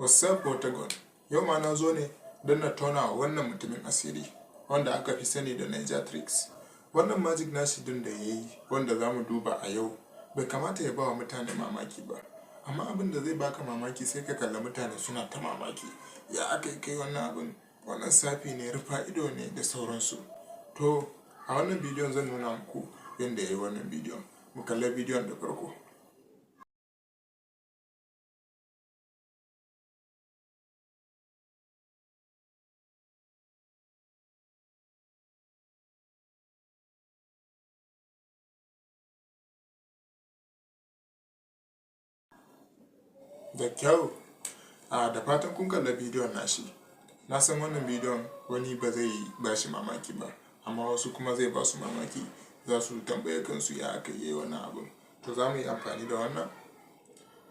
What's up, Watergon? Yau ma na zo ne don na tona wa wannan mutumin asiri wanda aka fi sani da Niger Tricks. Wannan magic nashi din da ya yi, wanda za mu duba a yau, bai kamata ya ba wa mutane mamaki ba. Amma abin da zai baka mamaki, sai ka kalla mutane suna ta mamaki. Ya aka yi kai wannan abin? Wannan tsafi ne, rufa ido ne da sauransu. To, a wannan bidiyon zan nuna muku yadda ya yi wannan bidiyon. Mu kalla bidiyon da farko. Da kyau. A da fatan kun kalla bidiyon nashi. Na san wannan bidiyon wani ba zai ba shi mamaki ba, amma wasu kuma zai ba su mamaki, za su tambaye kansu ya aka yi wannan abin. To, za mu yi amfani da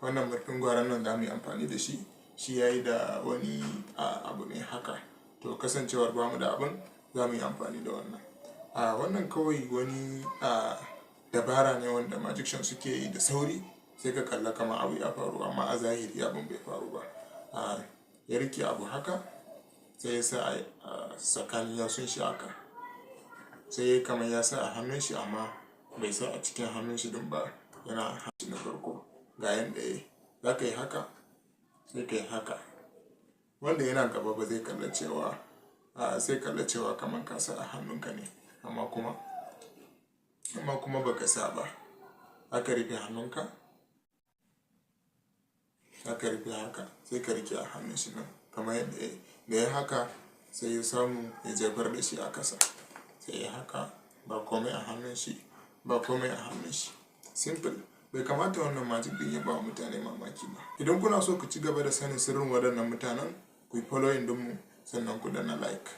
wannan murfin gwaran nan, za mu yi amfani da shi. Shi ya yi da wani abu ne haka. To, kasancewar bamu da abin, za mu yi amfani da wannan. A wannan kawai wani dabara ne wanda magician suke yi da sauri, sai ka kalla kamar abu ya faru, amma a zahiri abin bai faru ba. Ya rike abu haka, sai ya sa a tsakanin yatsun shi haka. Sai ya yi kamar ya sa a hannun shi, amma bai sa a cikin hannun shi din ba, yana hanci na farko. Ga yanda ya yi. Za ka yi haka, sai ka yi haka. Wanda yana gaba ba zai kalla cewa, sai kalla cewa kamar ka sa a hannunka ne, amma kuma ba ka sa ba. Za ka rufe hannunka, za ka rufe haka, sai ka rike a hannun shi nan kamar yadda ya yi. Da ya haka, sai ya samu ya jefar da shi a kasa. Sai ya haka, ba komai a hannun shi, ba komai a hannun shi. Simple. Bai kamata wannan magic din ya ba wa mutane mamaki ba. Idan kuna so ku ci gaba da sanin sirrin waɗannan mutanen, ku yi following dinmu, sannan ku danna like.